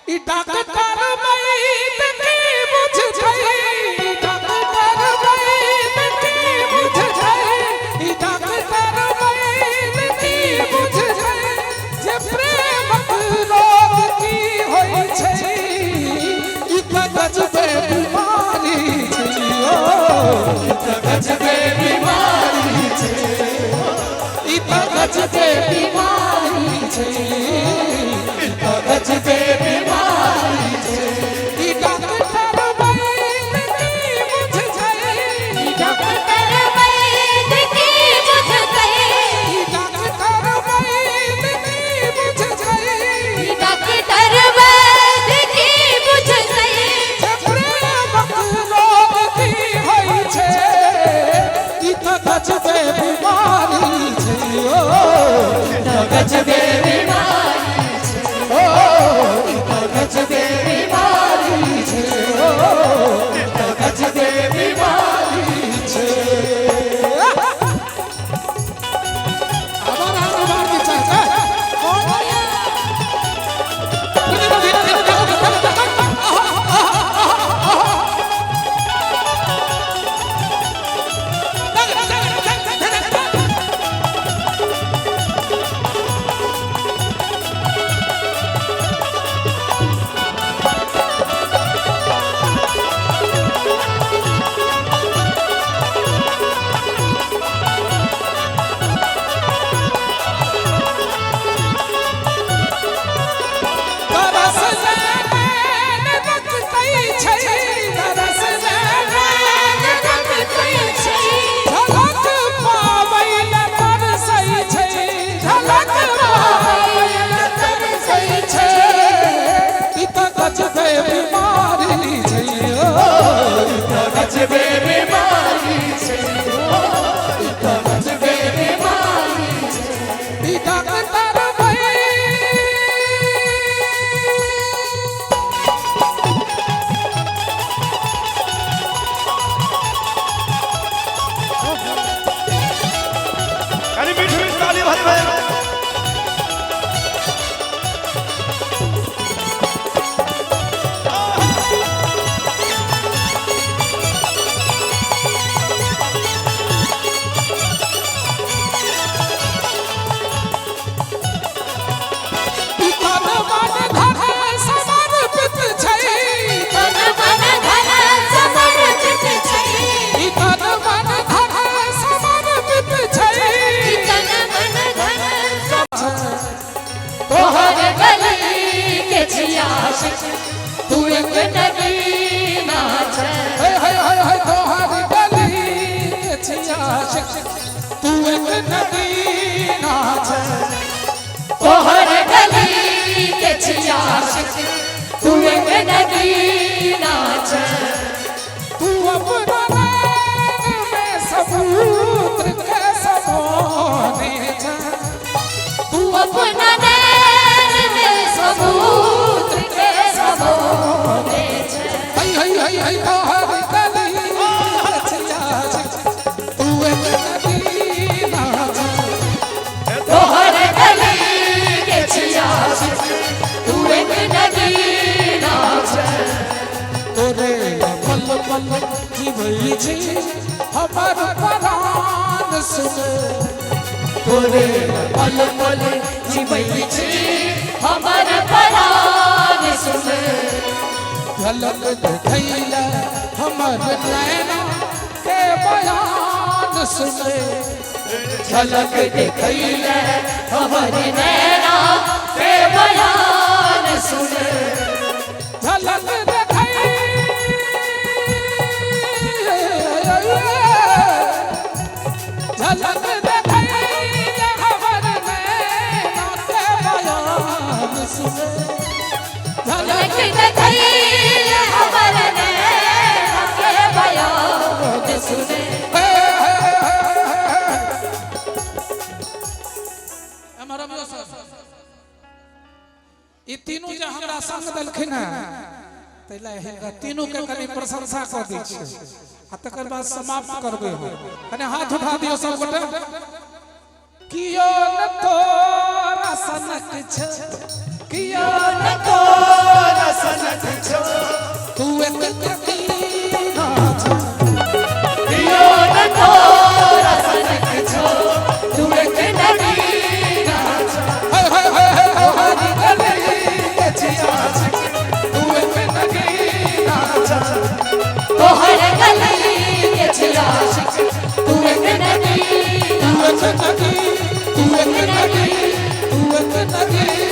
ई doctor वैद की बुझतै, ई doctor वैद की बुझतै, ई doctor वैद की बुझतै जे प्रेमक रोग की होइ छै। ई तऽ गजबे बीमारी छै ओ, ई तऽ गजबे बीमारी छै, ई तऽ गजबे बीमारी छै, ई तऽ गजबे बीमारी छै। ई डॉक्टर वैद की बुझतै, ई डॉक्टर वैद की बुझतै, ई डॉक्टर वैद की बुझतै डॉक्टर वैद की बुझतै जे प्रेमक रोग की होइ छै। ई तऽ गजबे बीमारी छै ओ, ई तऽ गजबे बीमारी छै ओ, ई तऽ गजबे बीमारी छै ओ, ई तऽ गजबे बीमारी छै। आबर आबर की चाचा। तरस नैन रखतै छै, तरस नैन रखतै छै, झलक पाबै लए तरसै छै, झलक पाबै लए तरसै छै। ई तऽ गजबे बीमारी छै ओ, ई तऽ गजबे बीमारी छै ओ, ई तऽ गजबे बीमारी छै। ई डॉक्टर वैद कनी मीठ मीठ ताली भरी भाई। ई तन मन धन समर्पित छै, तन मन धन समर्पित छै, ई तन मन धन समर्पित छै, तन मन धन तोहर तोहर गली के छियाशिक तू एक नगीना छै, हे हे हे हे तोहर गली के छियाशिक तू एक नगीना छै, तोहर गली के छियाशिक तू एक नगीना छै। तू अपना नैन में समुद्र के समोने छै, तू अपना नैन में समुद्र के समोने छै, है है है है तोहर गली के छियाशिक तू एक नगीना छै, तोहर गली के छियाशिक तू एक नगीना छै। तोरे पल पल जीवै छी हमर परान सुन, तोरे पल पल जीवै छी हमर परान सुन, झलक देखैला हमर नैना के बयान सुन, झलक देखैले हमर नैना के बयान सुन, झलक देखै, झलक देखैला हमर नैना के बयान सुन, झलक झलक देखैले हमर नैना के बयान सुन। ई तीनू जे हमरा संग देलखिन हेँ ताहि लए हिनका तीनू के कनि प्रशंसा कऽ दै छियै आ तकर बाद समाप्त करबै हम। कनि हाथ उठा दियौ सब गोटे। कियो न तोरा सनक छै, कियो न तोरा नगी, तू एक नगी, तू एक नगी।